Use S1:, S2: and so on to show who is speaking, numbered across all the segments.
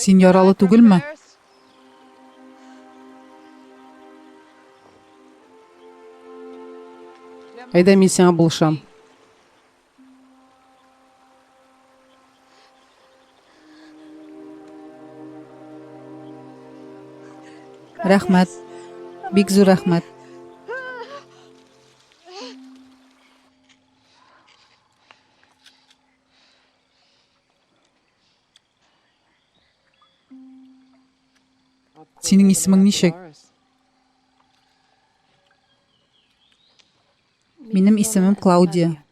S1: Син яралы түгелме?
S2: Әйдә, мин сиңа булышам.
S1: Рәхмәт. Бик зур рәхмәт.
S2: Синең исемең ничек?
S1: Минем исемем Клаудия.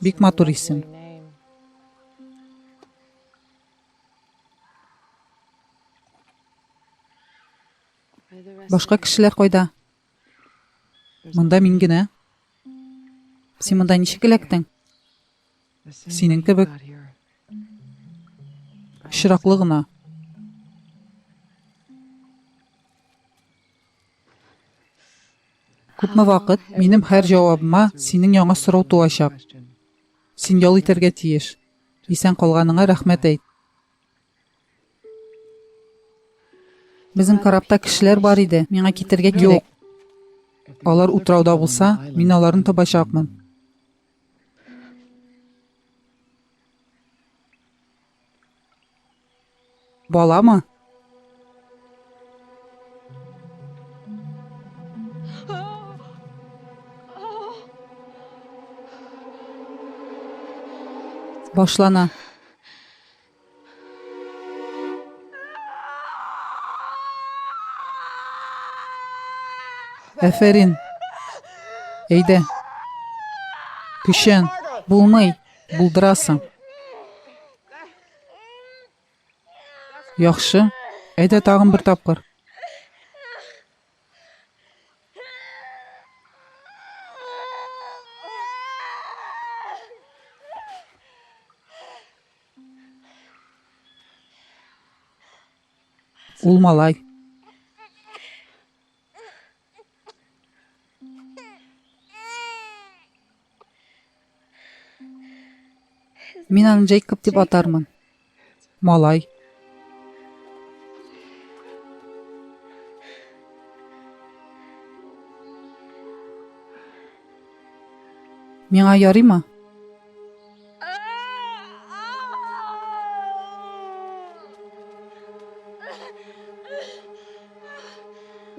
S2: Бик матур исем.
S1: Башка кешеләр кайда?
S2: Монда мин генә.
S1: Син монда ничек эләктең?
S2: Синең кебек. Очраклы гына. Күпме вакыт минем һәр җавабыма синең яңа сорау туачак. Син ял итәргә тиеш. Исән калганыңа рәхмәт әйт.
S1: Безнең корабта кешеләр бар иде. Миңа китәргә кирәк.
S2: Юк. Алар утрауда булса, мин аларны табачакмын. Баламы?
S1: Башлана.
S2: Әфәрин. Әйдә. Көчән.
S1: Булмый.
S2: Булдырасың. Яхшы. Әйдә тагын бер тапкыр. Ул малай.
S1: Мин аны Джейкоб дип атармын.
S2: Малай.
S1: Миңа ярыймы?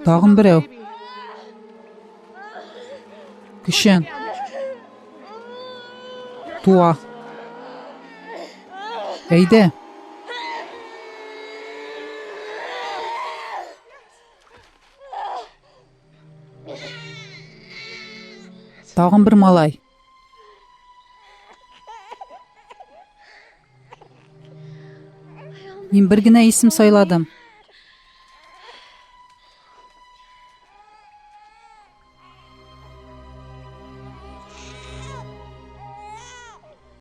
S2: Тагын берәү. Көчән. Туа. Әйдә.
S1: Тагын бер малай. Мин бер генә исем сайладым.